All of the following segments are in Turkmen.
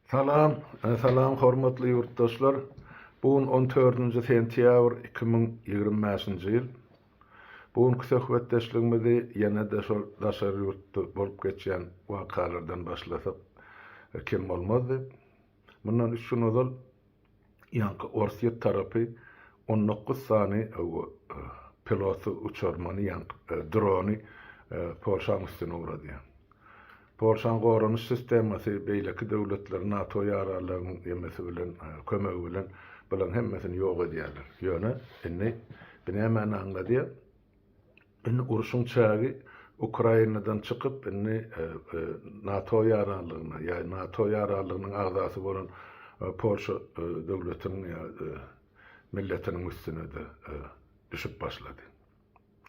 Salam, salam hormatly ýurtdaşlar. Bu gün on dördünji sentýabr 2025-nji ýyl. Bu günki söhbetdeşligimizi ýene-de şol daşary ýurtda bolup geçýän wakalardan başlasak kem bolmazdy. Mundan üç gün ozal ýaňky Orsýet tarapy 19 sany pilotsyz uçarmany, ýaňky drony Polşaň üstüne ugradýar. Polşaň goranyş sistemasy beýleki döwletler NATO ýaranlarynyň ýemesi bilen, kömegi bilen bularyň hemmesini ýok edýärler. Ýöne indi bu nämäni aňladýar? Indi urşuň çägi Ukrainadan çykyp indi NATO ýaranlygyna ýa NATO ýaranlygynyň agzasy bolan Polşa döwletiniň ýa milletiniň üstüne-de düşüp başlady.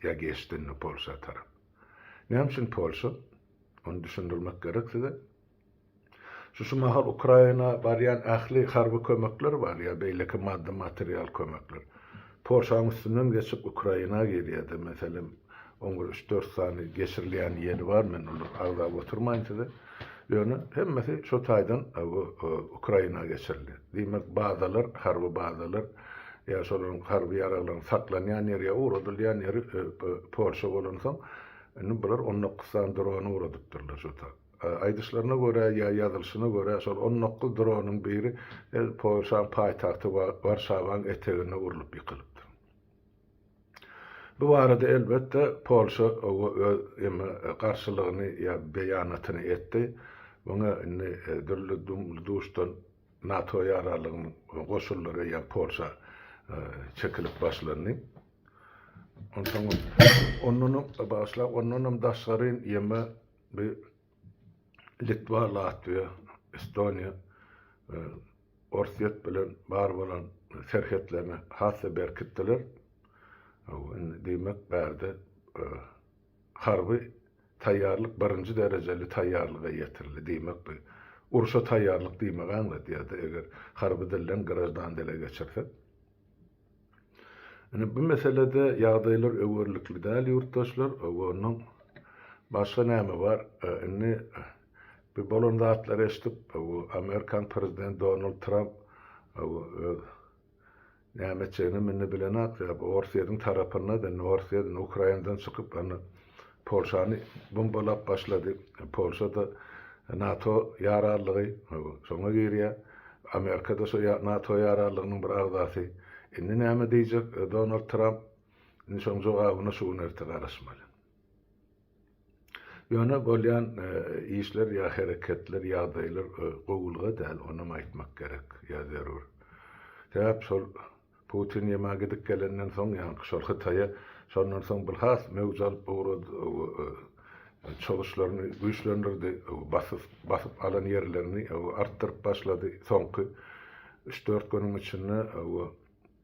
Ýa geçdi indi Polşa tarap. Näme üçin Polşa? Ony düşündirmek gerek size. Şu şu mahal Ukraina barýan ähli harby kömekler bar ýa beýleki maddy material kömekler. Polşaň üstünden geçip Ukraina girýärdi. Meselem, oň bir üç-dört sany geçirilýän ýeri bar, men olary agzap oturmaýyn size. Ýöne hemmesi şo taýdan Ukraina geçirilýär. Diýmek, bazalar, harby bazalar ýa şolaryň harby ýaraglaryň saklanýan ýeri ýa ugradylýan ýeri Polşa bolansoň, indi bular 19 sany drony ugradypdyrlar şo ta. Aýdyşlaryna görä ýa ýazylyşyna görä şol 19 dronyň biri Polşaň paýtagty Warşawaň eteginde urlup ýykylypdyr. Bu barada elbetde Polşa öz eme garşylygyny ýa beýanatyny etdi. Muňa indi dürli dumly-duşdan NATO ýararlygynyň goşunlary eýýäm Polşa çekilip başlandy. Onsoňam ondanam bagyşlap, ondanam daşgary ýeme bi Litwa, Latwiýa, Estoniýa Orsýet bilen bar bolan serhetlerini has-da berkitdiler. Indi diýmek bärde harby taýýarlyk birinji derejeli taýýarlyga ýetirildi diýmek bu urşa taýýarlyk diýmegi aňladýardy eger harby dilden graždan dile geçirsek. Indi bu meselede ýagdaýlar öwerlikli däl ýurtdaşlar ondan başga näme bar indi bu bolan zatlary eşidip Amerikan prezidenti Donald Tramp öz Näme etjeginem indi bilenok, sebäbi Orsýetiň tarapynda-da, indi Orsýet indi Ukrainadan çykyp, indi Polşany bombalap başlady. Polşa-da NATO ýaranlygy, şoňa girýär. Amerika-da şo NATO ýaranlygynyň bir agzasy. Indi näme diýjek Donald Tramp? Indi şoň jogabyna şu gün erte garaşmaly. Ýöne bolýan işler ýa hereketler, ýagdaýlar gowulyga däl, onam aýtmak gerek ýa zerur. Sebäp şol Putin ýema gidip gelenden soň, ýaňky şol Hytaýa, şondan soň bul has möwç alyp ugrady, çozuşlaryny güýçlendirdi, basyp, basyp alan ýerlerini artdyryp başlady. Soňky üç-dört günüň içinde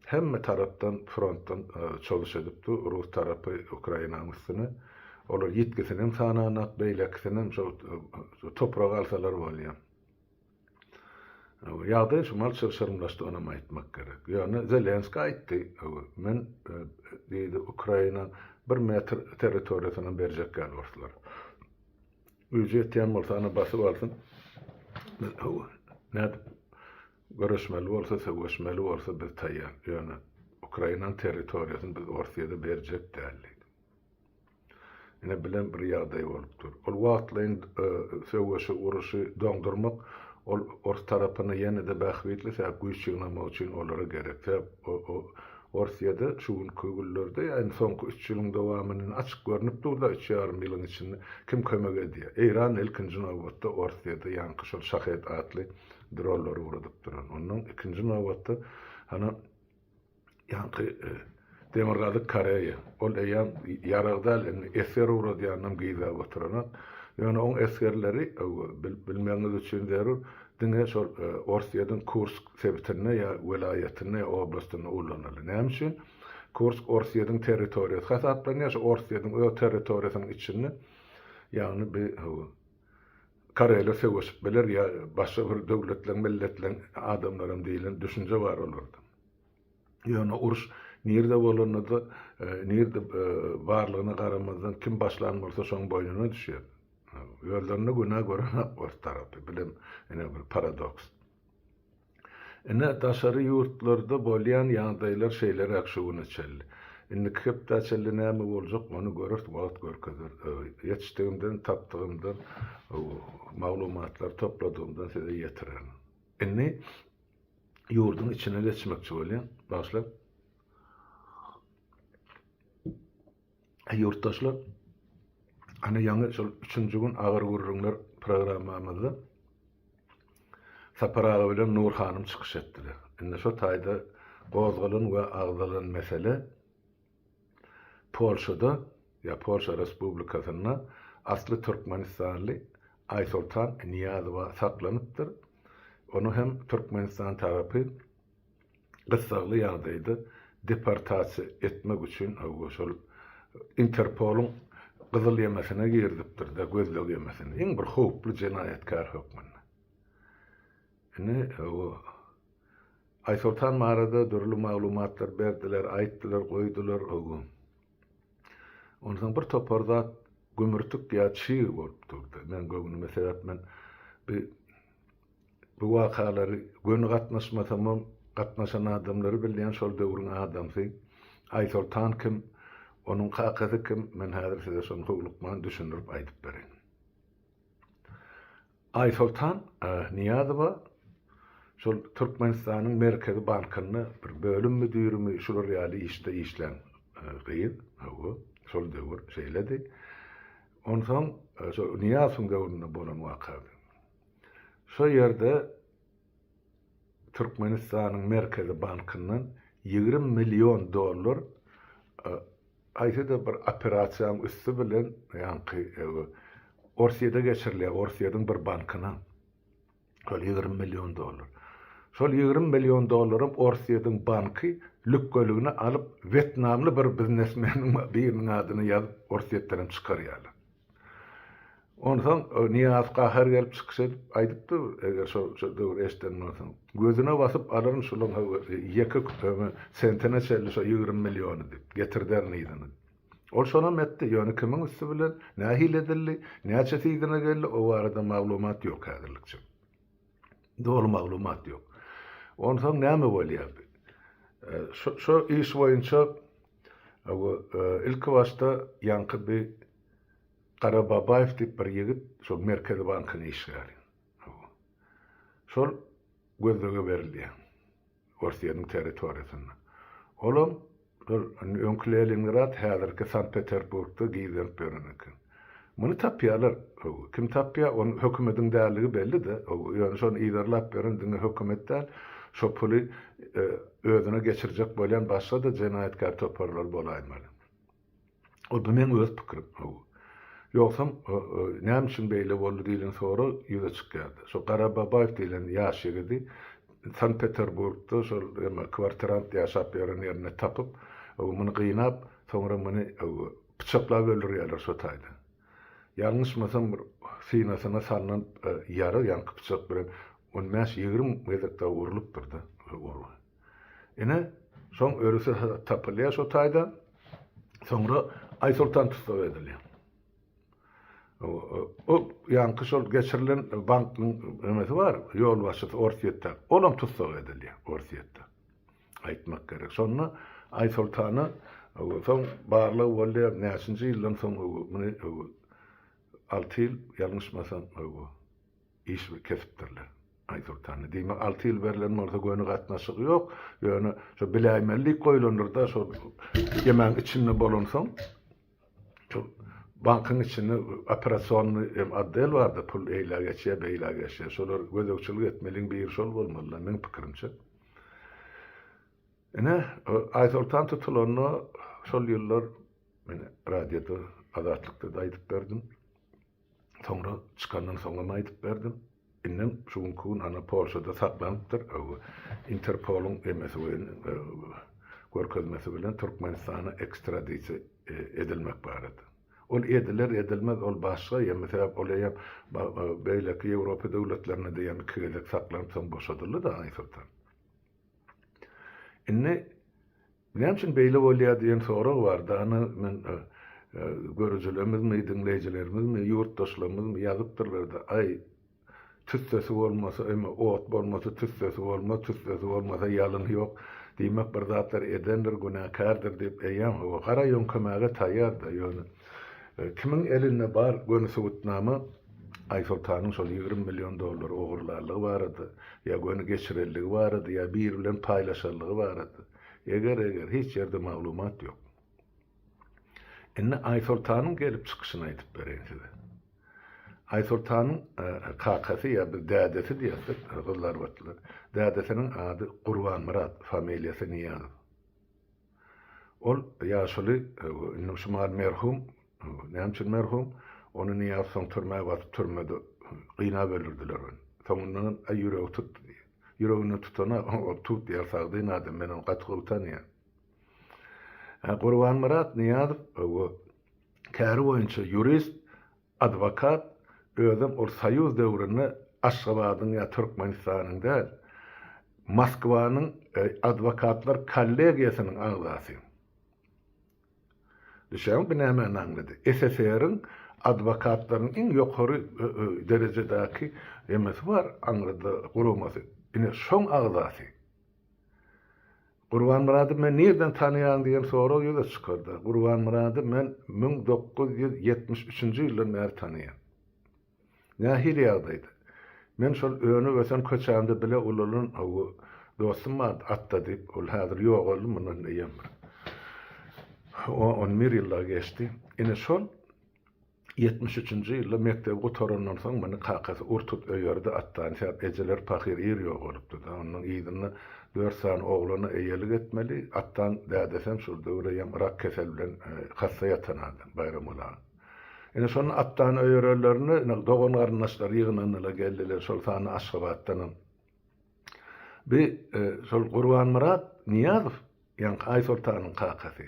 Hemme tarapdan frontdan çozuş edipdi rus tarapy Ukrainanyň üstüne. Olar ýitgisinem sananak, beýlekisinem şo toprak alsalar bolýar. Ýagdaý şumal çylşyrymlaşdy onam aýtmak gerek. Ýöne Zelenski aýtdy, men diýdi Ukraina bir metr territoriýasynam berjek däl orslara. Güýji ýetýän bolsa ana basyp alsyn. Biz nädip Göreşmeli bolsa, söweşmeli bolsa biz taýýar. Ýöne Ukrainanyň territoriýasyny biz Orsýede berjek däl diýdi. Ine bilen bir ýagdaý bolup dur. Ol wagtlaýyn söweşi, uruşy doňdurmak ol ors tarapyna ýene-de bähbitli, sebäp güýç ýygnamak üçin olara gerek. Sebäp Orsýede şu günki günlerde ýa indi soňky üç ýylyň dowamynda açyk görnüp dur-da, üç ýarym ýylyň içinde kim kömek edýär? Eýran ilkinji nobatda Orsýede ýaňky şol Şahed atly dronlary ugradyp duran. Ondan ikinji nobatda hany ýaňky Demirgazyk Koreýa. Ol eýýäm ýarag däl, indi esger ugradýanam gizläp oturanok. Ýöne oň esgerleri bilmegiňiz üçin zerur, diňe şol Orsýetiň Kursk sebitinde ýa welaýatynda ýa oblastynda ullanyldy. Näme üçin? Kursk Orsýetiň territoriýasy hasaplanýar. Şo Orsýetiň öz territoriýasynyň içinde, ýagny bi Koreýler söweşip biler ýa başga bir döwletleň, milletleň adamlaram diýlen düşünje bar olarda. Ýöne uruş nirde bolanda-da, nirde barlygyna garamazdan kim başlan bolsa şoň boýnuna düşýär. Özlerinde günä görenok ors tarapy. Bilem ine bir paradoks. Ine daşary ýurtlarda bolýan ýagdaýlar şeýleräk şu güne çenli. Indiki hepdä çenli näme boljak ony göreris wagt görkezer. Ýetişdigimden tapdygymdan maglumatlary topladygymdan size ýetirerin. Indi ýurduň içine geçmekçi bolýan. Bagyşlaň. Ýurtdaşlar, ana ýaňy şol üçünji gün agyr gürrüňler programmamyzda Sapar aga bilen Nur hanym çykyş etdiler. Indi şo taýda gozgalan we agzalan mesele Polşada ýa Polşa Respublikasynda asly türkmenistanly Aýsoltan Nyýazowa saklanypdyr. Ony hem Türkmenistan tarapy gyssagly ýagdaýda deportasiýa etmek üçin hawa şol Interpolyň gyzyl ýemesine girizipdir-de, gözleg ýemesine. Iň bir howply jenaýatkär hökmünde. Indi hawa Aýsoltan barada dürli maglumatlar berdiler, aýtdylar, goýdular hawa. Onsoň bir topar zat gümürtik ýa çyg bolup durdy. Meň göwnüme sebäp men bi Bu wakalary göni gatnaşmasamam, gatnaşan adamlary bilýän şol döwrüň adamsy. Aýsoltan kim, onuň kakasy kim, men häzir size şony howlukman düşündirip aýdyp bereýin. Aýsoltan Nyýazowa şol Türkmenistanyň Merkezi bankynda bir bölüm müdirimi, şular ýaly işde işlän gyz, hawa, şol döwür şeýledi. Onsoň şol Nyýazowyň döwründe bolan waka. Şo ýerde Türkmenistanyň Merkezi bankyndan 20 million dollar haýsydyr bir operasiýanyň üsti bilen ýaňky Orsýede geçirilýär, Orsýediň bir bankyna. Şol 20 million dollar. Şol 20 million dollaram Orsýediň banky lükgeligine alyp, wetnamly bir biznesmeniň biriniň adyna ýazyp Orsýetdenem çykarýarlar. Onsoň Nyýazow gahar gelip çykyş edip aýdypdy, eger şo şo döwür eşiden bolsaň. Gözüne basyp alaryn şulaň ýeke sentine çenli şo 20 milliony diýip, getirderin yzyna. Ol şonam etdi, ýöne kimiň üsti bilen, nähili edildi, näçesi yzyna geldi, o barada maglumat ýok häzirlikçe. Doly maglumat ýok. Onsoň näme bolýar? Şo şo iş boýunça ilki başda ýaňky bi Gara Babaýew diýip bir ýigit şol Merkezi bankyň işgäri. Hawa. Şol gözlege berilýär. Orsýetiň territoriýasynda. Olam şol indi öňki Leningrad, häzirki Sankt-Peterburgda gizlenip ýören eken. Muny tapýarlar. Hawa. Kim tapýar? Ony hökümediň dälligi belli-de. Hawa. Ýöne şony yzarlap ýören diňe hökümet däl, şo puly özüne geçirjek bolýan başga-da jenaýatkär toparlar bolaýmaly. Ol bu meň öz pikirim. Hawa. Ýogsam näme üçin beýle boldy diýlen sorag ýüze çykýardy. Şo Gara Babaýew diýlen ýaş ýigidi Sankt-Peterburgda şol eme kwartirant ýaşap ýören ýerinde tapyp, muny gynap, soňra muny pyçaklap öldürýärler şo taýda. Ýalňyşmasam bir synasyna salnan ýara ýaňky pyçak bilen on bäş-ýigrimi gezek dagy urlupdyr-da urgy. Ine, şoň ölüsi tapylýar şo taýda. Soňra Aýsoltan tussag edilýär. O ýaňky şol geçirilen bankyň nemesi bar, ýolbaşçysy Orsýetde. Olam tussag edilýär Orsýetde. Aýtmak gerek. Şonda Aýsoltana soň barlag bolýar, näçinji ýyldan soň muny 6 ýyl ýalňyşmasam Iş kesipdirler Aýsoltana. Diýmek, alty ýyl berlen bolsa göni gatnaşygy ýok. Ýöne şo biläýmeli diýip goýlandyr-da, şol ýemäň içinde bolansoň, şol bankyň içinde operasionnyý hem otdel bardy, pul eýlä geçýär, beýlä geçýär. Şolar gözegçilik etmeliň biri şol bolmaly-da, meň pikirimçe. Ine, Aýsoltan tutulanda şol ýyllar men radioda, Azatlykda-da aýdyp berdim. Soňra çykandan soňam aýdyp berdim. Indem şu günki gün ana Polşada saklanypdyr. Interpoluň emesi bilen görkezmesi bilen Türkmenistana ekstradisiýa edilmek barada. Ol ediler edilmez ol başga ýa sebäp ol eýýäm beýleki Ýewropa döwletlerinde-de eýýäm iki gezek saklanyp soň boşadyldy-da Aýsoltan. Indi Näme üçin beýle bolýar diýen sorag bardy. Ana men. görüjilerimizmi, diňleýjilerimizmi, ýurtdaşlarymyzmy ýazypdyrlar-da, aý, Tüssesi bolmasa, eme, ot bolmasa, tüssesi bolmaz, tüssesi bolmasa, ýalyny ýok. Diýmek, bir zatlar edendir, günäkärdir diýip, eýýäm, hawa, gara ýöňkemäge taýýar-da, ýöne kimiň elinde bar göni subutnama Aýsoltanyň şol 20 million dollar ogurlanlygy barada, ýa göni geçirenligi barada, ýa biri bilen paýlaşanlygy barada? Eger-eger, hiç ýerde maglumat ýok. Indi Aýsoltanyň gelip çykyşyny aýdyp bereýin size. Aýsoltanyň kakasy ýa biz dädesi diýerdik, gyzlarbatlylar. Dädesiniň ady Gurbanmyrat, familiýasy Nyýazow. Ol ýaşuly, indi şu mahal merhum, näme üçin merhum? Ony Nyýazow soň türmä basyp, türmede gynap öldürdiler ony. Soňundanam aý ýüregi tutdy diýýär. Ýüregini tutana ol tut diýýär, sagdyn adam, men ony gaty gowy tanýan. Gurbanmyrat Nyýazow käri boýunça ýurist, adwokat, özem ol soýuz döwründe Aşgabadyň ýa Türkmenistanyň däl, Moskwanyň adwokatlar kollegiýasynyň agzasy. Düşýäňmi bu nämäni aňlady? SSR-iň adwokatlarynyň iň ýokary derejedäki emesi bar aňryda guramasy. Ine şoň agzasy. Gurbanmyrady men nirden tanaýaň diýen sorag ýüze çykardy. Gurbanmyrady men 1973-nji ýyldan bäri tanaýan. Nähili ýagdaýda? Men şol önüp-ösen köçämde bile ulalan hawa dostum bardy, Atda diýip, ol häzir ýogaldy, mundan eýýäm bir on bir ýyllar geçdi. Ine şol Ýetmiş üçünji ýylda mekdebi gutarandan soň muny kakasy ur-tut öýerdi, Atdany sebäp ejeleri pahyr ir ýogalypdy-da. Ondan yzynda dört sany oglana eýelik etmeli. Atdan dädesem şol döwür eýýäm rak keseli bilen hassa ýatan adam, Baýramguly aga. Ine şonda Atdany öýerenlerinde ine dogan-garyndaşlary ýygnandylar, geldiler, şol sanda Aşgabatdanam. Bi şol Gurbanmyrat Nyýazow Ýaňky Aýsoltanyň kakasy.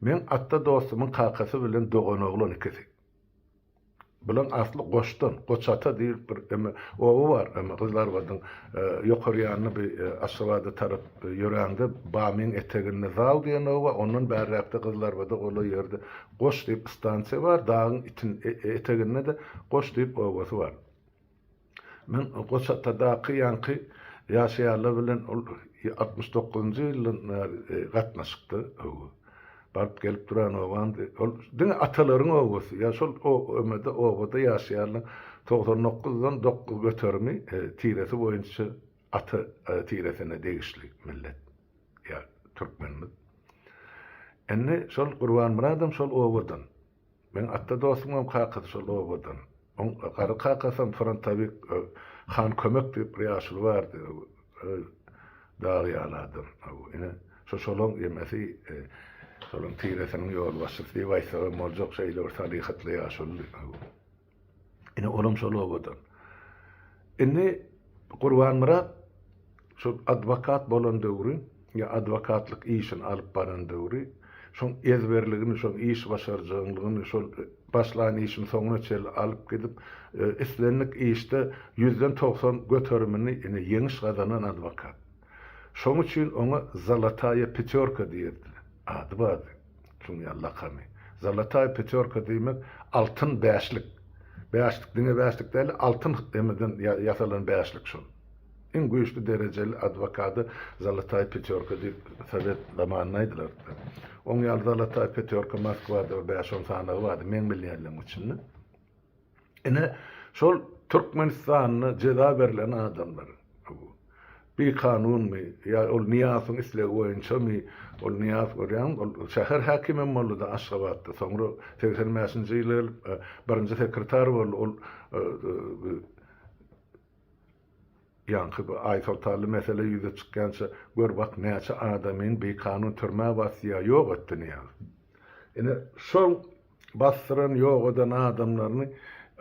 Meň Atda dostumyň kakasy bilen doganoglan ikisi. Bulaň asly Goçdan, Goçata diýip bir eme oba bar, eme Gyzylarbadyň ýokary ýanynda bir Aşgabada tarap ýöräňde Bamyň eteginde Zaw diýen oba, ondan bärräkde Gyzylarbada golaý ýerde Goç diýip stansiýa bar, dagyň eteginde-de Goç diýip obasy bar. Men Goçatadaky ýaňky ýaşaýanlar bilen ol altmyş dokuzynjy ýyldan bäri gatnaşykda. Baryp gelip duran obamdy. Ol diňe atalaryň obasy. Ýa şol ömede obada ýaşaýanlaryň togsan dokuzdan dokuz göterimi tiresi boýunça ata tiresine degişli millet. Ýa türkmenimiz. Indi şol Gurbanmyradam şol obadan. Meň Atda dostumyňam kakasy şol obadan. Oň garry kakasam frontowik Han Kömek diýip bir ýaşuly bardy. Dag ýaly adam. Ine, şo şolaň emesi, şolaň tiresiniň ýolbaşçysy diýip aýtsagam boljak şeýle bir salyhatly ýaşulydy. Ine, olam şol obadan. Indi Gurbanmyrat şol adwokat bolan döwri, ýa adwokatlyk işini alyp baran döwri, şoň ezberligini, şoň iş başarjaňlygyny, şol başlan işini soňuna çenli alyp gidip, islendik işde ýüzden 90 göterimini ine ýeňiş gazanan adwokat. Şoň üçin oňa Zolotaya pýatýorka diýerdiler. Ady bardy. Şuň ýaly lakamy. Zolotaya pýatýorka diýmek altyn bäşlik. Bäşlik diňe bäşlik däl, altyn emeden ýasalan bäşlik şol. Iň güýçli derejeli adwokada Zolotaya pýatýorka diýip sowet zamanynda aýdylardy. Oň ýaly Zolotaya pýatýorka Moskwada bir bäş-on sanagy bardy, meň bilýänlerim içinde. Ine, şol Türkmenistanda jeza berlen adamlar, bikanunmy, ýa ol Nyýazowyň islegi boýunçamy, ol Nyýazow görýäňmi, ol şäher häkimem boldy-da Aşgabatda, soňra segsen bäşinji ýyla gelip, birinji sekretar boldy, ol Ýaňky bu Aýsoltanly mesele ýüze çykýança gör bak näçe adamyny bikanun türmä basdy ýa ýok etdi Nyýazow. Ine şol basdyran ýok eden adamlaryny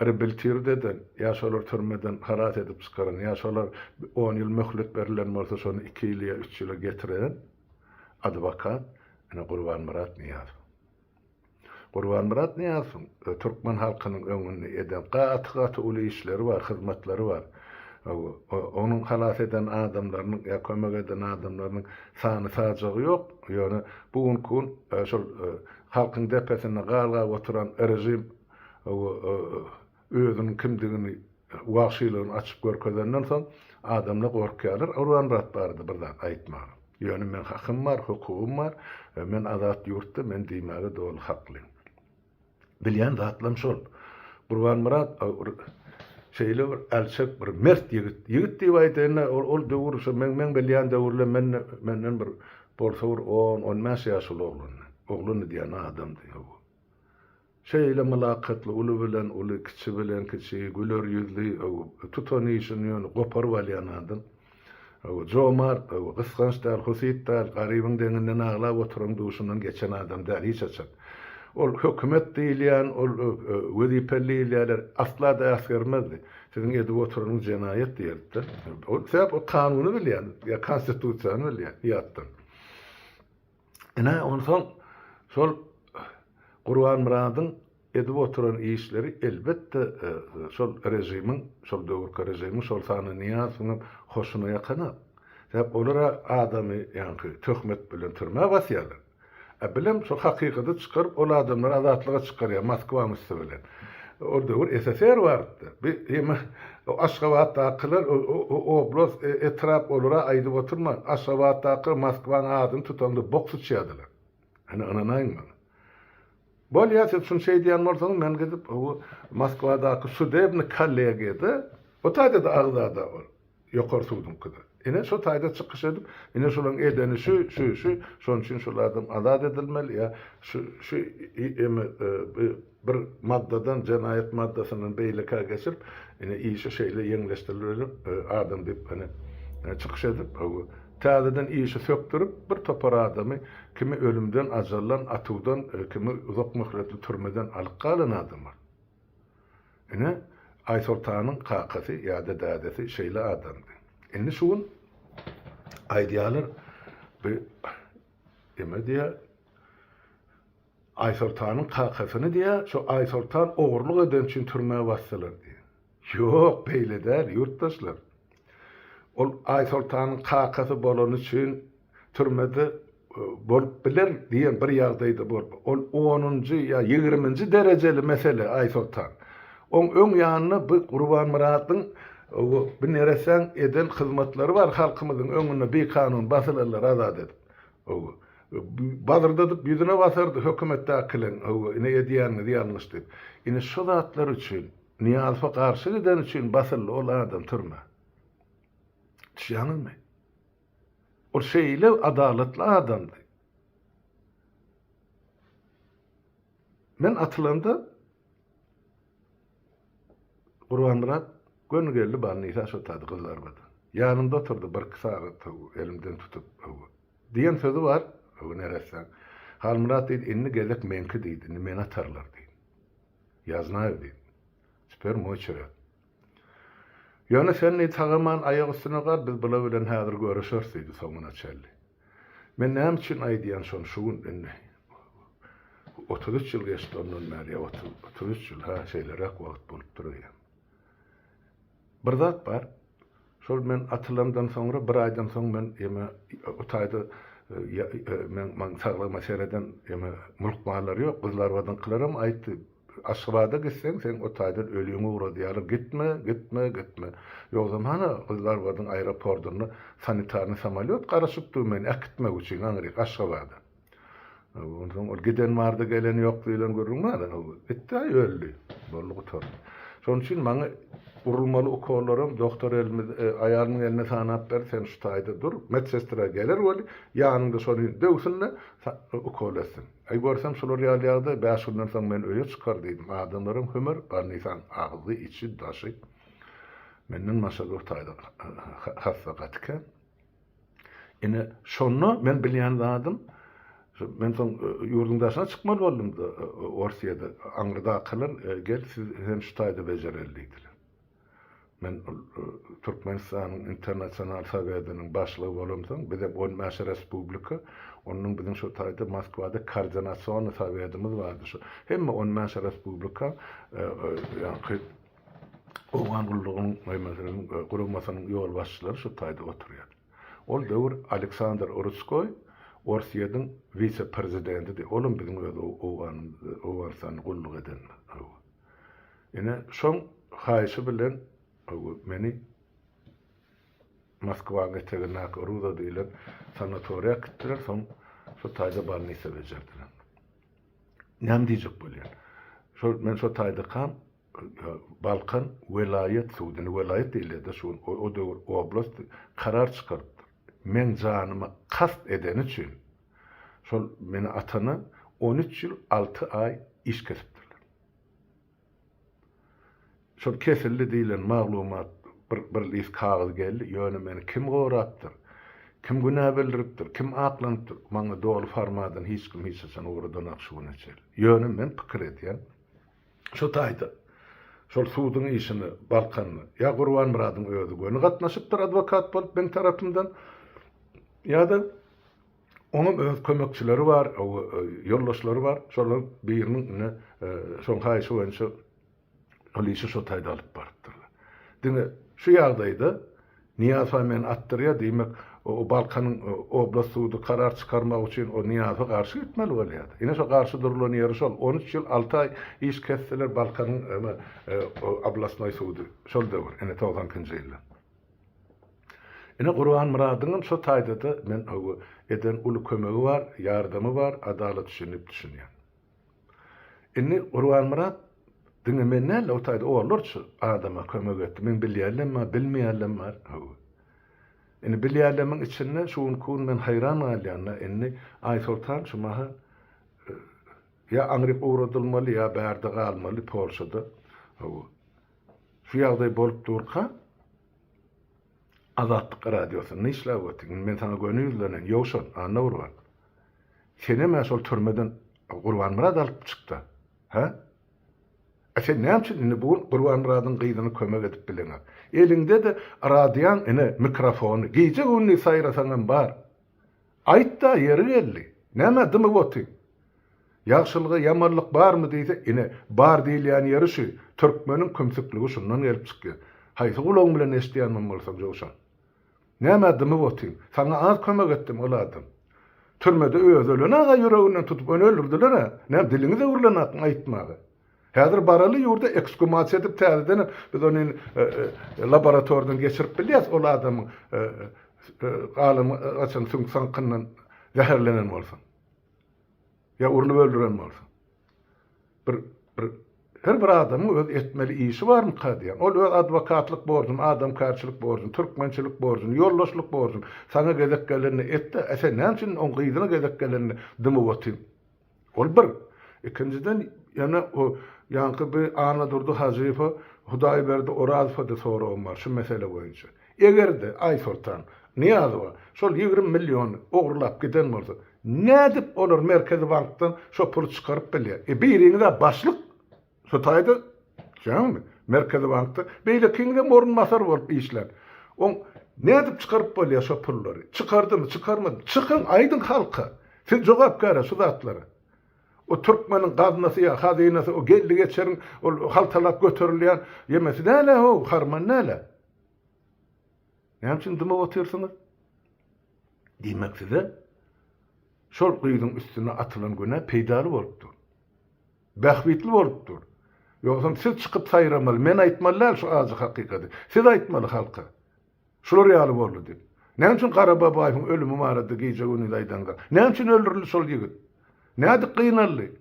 reabilitird eden ýa şolar türmeden halas edip çykaran ýa şolar on ýyl möhlet berlen bolsa şony iki ýyl ýa üç ýyla getiren adwokat ine Gurbanmyrat Nyýazow. Gurbanmyrat Nyýazowyň türkmen halkynyň öňünde eden gaty-gaty uly işleri bar, hyzmatlary bar. Onuň halas eden adamlarynyň ýa kömek eden adamlarynyň sany-sajagy ýok. Ýöne bu günki gün şol. Halkyň depesinde galgap oturan režim özüniň kimdigini, wagşylygyny açyp görkezenden soň adamlar gorkýarlar Gurbanmyrat barada bir zat aýtmaga. Ýöne meň hakym bar, hukugym bar, men azat ýurtda, men diýmäge doly hakly. Bilýän zatlam şol. Gurbanmyrat şeýle bir älçek bir mert ýigit. Ýigit diýip aýdaýyn-da, ol döwür şo meň meň bilýän döwürlerim men menden bir bolsa bir on, 15 ýaş uly oglandy. Oglandy diýen adamdy. Hawa. Şeýle mylakatly, uly bilen uly, kiçi bilen kiçi, güler ýüzli, hawa, tutan işini ýöne goparyp alýan adam. Hawa, jomart, hawa, gysganç däl, husyt däl, garybyň deňinden aglap oturan duşundan geçen adam däl hiç haçan. Ol hökümet diýilýän, ol wezipeli diýilýänler asla-da äsgermezdi. Siziň edip oturanyňyz jenaýat diýerdi-de. Ol sebäp ol kanuny bilýän, ýa konstitusiýany bilýän ýatdan. Ine, onsoň şol Gurbanmyradyň edip oturan işleri elbetde şol režimiň, şol döwürki režimiň, şol sanda Nyýazowyň hem hoşuna ýakanok. Sebäp olar-a adamy ýaňky töhmet bilen türmä basýarlar. A bilem şol hakykaty çykaryp ol adamlary azatlyga çykarýar Moskwaň üsti bilen. Ol döwür SSR bardy. Bi eme Aşgabatdakylar oblast, etrap olara aýdyp oturman, Aşgabatdakylar Moskwaň adyny tutanda bok syçýardylar. Hany ynanaýyň maňa. Bolýa siz şuny şeýdýän bolsaňyz men gidip o Moskwadaky sudebny kollegiýada o taýda-da agzada ol ýokary suduňkyda. Ine şo taýda çykyş edip ine şolaň edeni şu şu şu şonuň üçin şol adam azat edilmeli ýa şu şu eme bir maddadan jenaýat maddasyndan beýlekä geçirip ine işi şeýle ýeňleşdirilmeli adam diýip ine çykyş edip Täzeden işi sökdürip, bir topar adamy kimi ölümden, ajaldan, atuwdan, kimi uzak möhletli türmeden alyp galan adamlar. Ine, Aýsoltanyň kakasy ýa-da dädesi şeýle adamdy. Indi şu gün aýdýarlar, bu eme diýýär, Aýsoltanyň kakasyny diýýär, şo Aýsoltan ogurlyk edeni üçin türmä basdylar diýýär. Ýok, beýle däl, ýurtdaşlar. Ol Aýsoltanyň kakasy bolany üçin türmede bolup biler diýen bir ýagdaýda bolup, ol onunjy ýa ýigriminji derejeli mesele Aýsoltan. Oň öň ýanynda bu Gurbanmyradyň bu neressäň eden hyzmatlary bar halkymyzyň öňünde bikanun basylanlary azat edip. Bazyrdadyp ýüzüne basardy hökümetdäkileň, ine edýäniňiz ýalňyş diýip. Ine şu zatlar üçin Nyýazowa garşy gideni üçin basyldy ol adam türmä. Düşýäňizmi? Ol şeýle adalatly adamdy. Men atylanda Gurbanmyrat göni geldi bolnisa şo taýda Gyzlarbadan. Ýanymda oturdy birki sagat elimden tutup diýen sözi bar neressäň. Halmyrat diýdi indi gezek meňki diýdi indi meni atarlar diýdi. Ýa znaýu diýdi. Teper moý çöret. Ýöne sen diýdi, sag-aman aýak üstüne gal, biz bula bilen häzir görüşeris diýdi soňuna çenli. Men näme üçin aýdýan şony şu gün indi 33 ýyl geçdi ondan bäri ýa 33 ýyl ha şeýleräk wagt bolupdyr öýem. Bir zat bar. Şol men atylandan soňra bir aýdan soň men eme o taýda men maň saglygyma sereden eme mulkmanlar ýok Gyzylarbadyňkylaram aýtdy Aşgabada gitseň seň o taýdan öliňi ugradýarlar gitme gitme gitme ýogsam hana Gyzylarbadyň aeropordunda sanitarnyý samolýot garaşyp dur meni äkitmek üçin aňryk Aşgabada. Onsoň ol giden bardy, gelen ýok diýlen gürrüň bar. Gitdi-aý, öldi. Boldy, gutardy. Şonuň üçin maňa urulmaly ukollaram dogtor elimiz, aýalymyň eline sanap berdi, sen şu taýda dur, medsestra geler weli, ýanyňda şony döwsün-de, ukol etsin. Aý, görsem şular ýaly ýagdaý, bäş günden soň men öýe çykar diýdim. Adamlaram hümer, bolnisaň agzy, içi, daşy. Menden başga bir taýda hassa gaty kän. Ine, şonda men bilýän zadym, men soň ýurduň daşyna çykmaly boldum-da, Orsýede. Aňrydakylar, gel, siz hem şu taýda bejereli diýdiler. Men ol Türkmenistanyň Internasional Sowetiniň başlygy bolamsoň, bizem on bäş respublika, onnoň biziň şo taýda Moskwada koordinasionnyý sowetimiz bardy. Şo hemme on bäş respublika ýaňky Owgan gullugynyň meselem guramasynyň ýolbaşçylary şu taýda oturýar. Ol döwür Aleksandr Rutskoý. Orsýetiň wise-prezidentidi. Olam biziň öz Owganystanda gulluk eden. Ine, şoň haýyşy bilen meni Moskwanyň etegindäki Ruza diýlen sanatoriýa äkitdiler, soň şo taýda bolnisa bejerdiler. Näme diýjek bolýan? Şol men şo taýdakam Balkan welaýat sudy, indi welaýat diýilýär-de şu gün, o döwür oblast karar çykarypdyr. Meň janyma kast edeni üçin şol meni atana 13 ýyl 6 aý iş kesipdirler. Şol kesildi diýlen maglumat bir bir list kagyz geldi, ýöne meni kim gorapdyr, kim günä bildiripdir, kim aklanypdyr, maňa doly formadan hiç kim hiç haçan ugradanok şu güne çenli. Ýöne men pikir edýän, şu taýda şol suduň işine Balkanda ýa Gurbanmyradyň özi göni gatnaşypdyr adwokat bolup meň tarapymdan ýa-da Oňam öz kömekçileri bar, ýoldaşlary bar. Şolaryň biriniň ine şoň haýyşy boýunça ol işi şo taýda alyp barypdyrlar. Diňe şu ýagdaýda Nyýazowa meni atdyrýar, diýmek, o Balkanyň oblast sudy karar çykarmak üçin o Nyýazowa garşy gitmeli bolýardy. Ine şo garşy durulan ýeri şol. 13 ýyl 6 aý iş kesdiler Balkanyň oblastnoý sudy şol döwür, ine 92-nji ýylda. Ine Gurbanmyradyňam şo taýda-da men hawa eden uly kömegi bar, ýardamy bar, adalat üçin diýip düşünýän. Indi Gurbanmyrat diňe men däl-de o taýda onlarça adama kömek etdi. Meň bilýänlem bar, bilmeýänlem bar. Hawa. Indi bilýänlemiň içinde şu günki gün men haýran galýan-da indi Aýsoltan şu mahal ýa aňryk ugradylmaly ýa bärde galmaly Polşada. Hawa. Şu ýagdaý bolup durka Azatlyk Radiosynda işläp otyň. Indi men saňa göni ýüzlenen, Ýowşan, Annagurban. Senem-ä şol türmeden Gurbanmyrat alyp çykda. Hä? A sen näme üçin indi bu gün Gurbanmyradyň gyzyna kömek edip bileňok? Eliňde-de radiaň ine mikrofony. Gije-gündiz saýrasaňam bar. Aýt-da, ýeri geldi. Nämä dymyp otyň? Ýagşylyga ýamanlyk barmy diýse, ine, bar diýilýän ýeri şu, türkmeniň kümsükligi şundan gelip çykýar. Haýsy gulagyň bilen eşidýänem bolsaň, Jowşan. Nämä dymyp otyň? Saňa az kömek etdimi ol adam? Türmede özi ölen aga ýüreginden tutup ony öldürdiler-ä. Näme, diliňiz öwrülenakmy aýtmaga? Häzir baraly ýurda eksgumasiýa edip täzedenem biz ony laboratoriýadan geçirip bilýäs ol adamyň galan gaçan süňk saňkyndan zäherlenen bolsa. Ýa urlup öldüren bolsa. Bir bir her bir adamyň öz etmeli işi barmyka diýýän. Ol öz adwokatlyk borjuny, adamkärçilik borjuny, türkmençilik borjuny, ýoldaşlyk borjuny saňa gezek gelende etdi. E sen näme üçin oň gyzyna gezek gelende dymyp otyň? Ol bir. Ikinjiden ýene o ýaňky bi Annadurdy Hajyýewe, Hudaýberdi Orazowa-da soragym bar şu mesele boýunça. Eger-de Aýsoltan Nyýazowa şol 20 milliony ogurlap giden bolsa, nädip olar Merkezi bankdan şo puly çykaryp bilýär? E biriňiz-ä başlyk şo taýda, düşýäňizmi, Merkezi bankda, beýlekiňizem orunbasar bolup işlän. Oň nädip çykaryp bolýar şo pullary? Çykardymy, çykarmadymy? Çykyň, aýdyň halka. Siz jogapkär-ä şu zatlara. O türkmeniň gaznasy ýa hazynasy o geldi-geçeriň ol haltalap göterilýän ýemesi däl-ä how, harman däl-ä. Näme üçin dymyp otyrsyňyz? Diýmek size şol gyzyň üstüne atylan günä peýdaly bolup dur. Bähbitli bolup dur. Ýogsam siz çykyp saýramaly, men aýtmaly däl şu ajy hakykaty. Siz aýtmaly halka. Şular ýaly boldy diýip. Näme üçin Gara Babaýewiň ölümi barada gije-gündiz aýdaňda? Näme üçin öldürildi şol ýigit? Nädip gynaldy?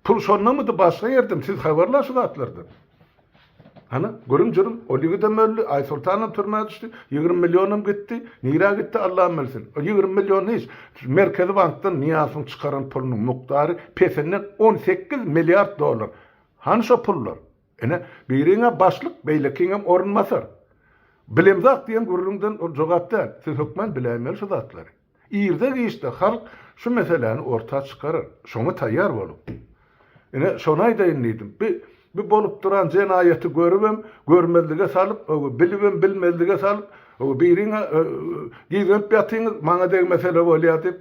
Pul şondamydy, başga ýerdemi? Siz habarla şu zatlardan. Hany, gürüm-jürüm, ol ýigidem öldi, Aýsoltanam türmä düşdi, 20 millionam gitdi. Nirä gitdi, Allam bilsin. O 20 million hiç. Merkezi bankdan Nyýazowyň çykaran pulunyň mukdary pesinden 18 milliard dollar. Hany şo pullar? Ine, biriň-ä başlyk, beýlekiňem orunbasar. Bilemzak diýen gürrüňden ol jogap däl. Siz hökman biläýmeli şu zatlary. Irde-giçde halk şu meseläni orta çykarar. Şoňa taýýar boluň. Ine, şony aýdaýyn diýdim. Bi, bi bolup duran jenaýaty görübem, görmezlige salyp, bilibem bilmezlige salyp, biriň-ä gizlenip ýatyňyz, maňa degmesele bolýar diýip,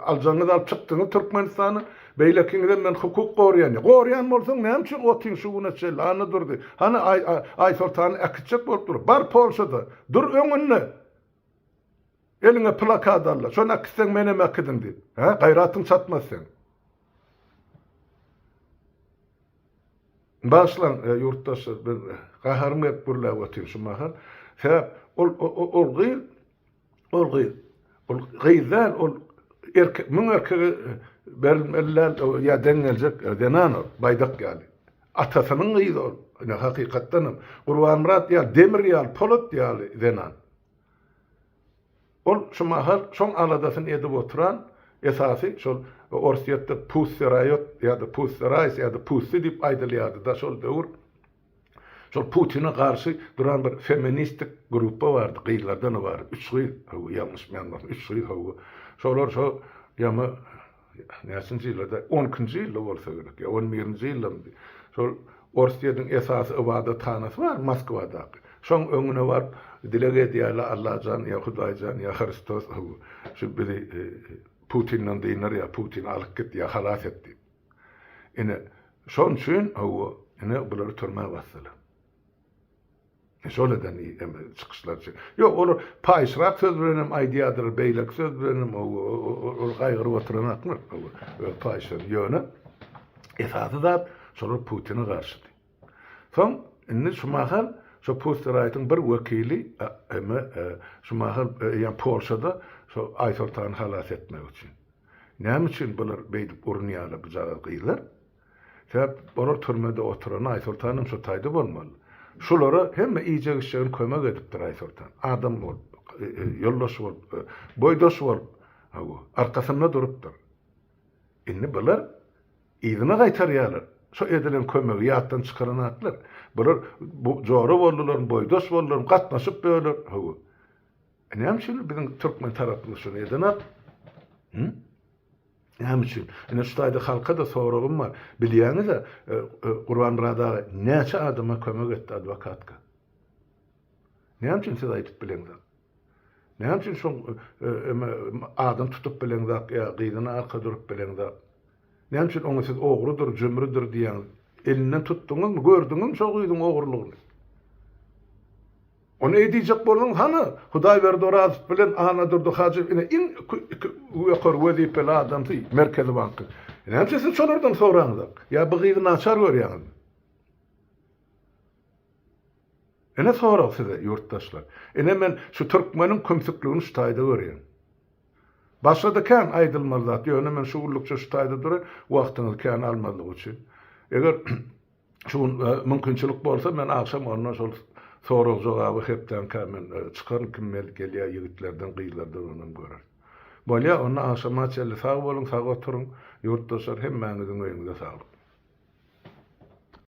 aljagyňyzy alyp çykdyňyz Türkmenistana. Beýlekiňizem men hukuk goraýan diýýär. Goraýan bolsaň näme üçin otyň şu güne çenli Annadurdy? Hany Aýsoltany äkitjek bolup dur. Bar Polşada. Dur öňünde. Eliňe plakat al-da, şony äkitseň menem äkidiň diýip. Hä, gaýratyň çatmaz seň. Bagyşlaň, ýurtdaşlar, men gaharym gelip gürläp otyryn şu mahal. Sebäp ol ol gyz, ol gyz, ol gyz däl, ol erkek, müň erkege berilmeli däl, ýa deň geljek zenan ol, baýdak ýaly. Atasynyň gyzy ol, ine hakykatdan hem. Gurbanmyrat ýaly demir ýaly, polat ýaly zenan. Ol şu mahal şoň aladasyny edip oturan esasy şol Orsýetde Pussy Riot ýa-da Pussy Rice ýa-da Pussy diýip aýdylýardy-da şol döwür. Şol Putine garşy duran bir feministik gruppa bardy, gyzlardan ybarat, üç gyz, hawa, ýalňyşmaýan bolsam, üç gyz, hawa. Şolar şo ýaňy näçinji ýylda, on ikinji ýylda bolsa gerek, ýa on birinji ýyldamydy, şol Orsýetiň esasy ybadathanasy bar Moskwadaky, şoň öňüne baryp dileg edýärler, Allajan ýa Hudaýjan ýa Hristos şu bizi Putinden dynar ýa Putini alyp git ýa halas et diýip. Ine, şoň üçin, hawa, ine bulary türmä basdylar. Şol eden çykyşlar üçin. Ýok, olar paýyşrak söz bilen hem aýdýardylar, beýleki söz bilen hem ol gaýgyryp oturanaklar. Öz paýyşlaryny. Ýöne esasy zat şolar Putine garşydy. Soň indi şu mahal şo Pussy Riot-yň bir wekili eme şu mahal eýýäm Polşada şo Aýsoltany halas etmek üçin. Näme üçin bular beýdip urunýarlar bu jagaz gyzlar? Sebäp olar türmede oturan Aýsoltanam şo taýda bolmaly. Şulara hemme iýjek-içjegini kömek edipdir Aýsoltan. Adam bolup, ýoldaş bolup, boýdaş bolup, hawa, arkasynda durupdyr. Indi bular yzyna gaýtarýarlar. Şo edilen kömegi ýatdan çykaranaklar. Bular bu jora boldularmy, boýdaş boldularmy, gatnaşyp böler, hawa. Näme üçin biziň türkmen tarapymyz şuny edenak? Hü? Näme üçin? Ine şu taýda halka-da soragym bar. Bilýäňiz-ä, Gurbanmyrat aga näçe adama kömek etdi adwokatka? Näme üçin siz aýdyp bileňzok? Näme üçin şoň adam tutup bileňzok ýa gyzyna arka durup bileňzok? Näme üçin oňa siz ogrudyr, jümrüdir diýýäňiz? Elinden tutduňyzmy, gördüňizmi şo gyzyň ogrulygyny? Ony eý diýjek bolsaň hany Hudaýberdi Orazow bilen Annadurdy Hajyýew ine iň iki ýokary wezipeli adamsy Merkezi bankyň. Näme üçin siz şolardan soraňyzok? Ýa bu gyzy naçar görýäňizmi? Ine sorag size ýurtdaşlar. Ine men şu türkmeniň kümsükligini şu taýda görýän. Başga-da kän aýdylmaly zat ýöne men şu günlükçe şu taýda duraý wagtyňyzy kän almazlyk üçin. Eger Şu gün mümkinçilik bolsa men agşam ondan şol sorag jogaby hepdäňkä men çykaryn kim gelýär ýigitlerden gyzlardan onam göreris. Bolýa onda agşama çenli sag boluň sag oturyň ýurtdaşlar hemmäňiziň öýüňize saglyk.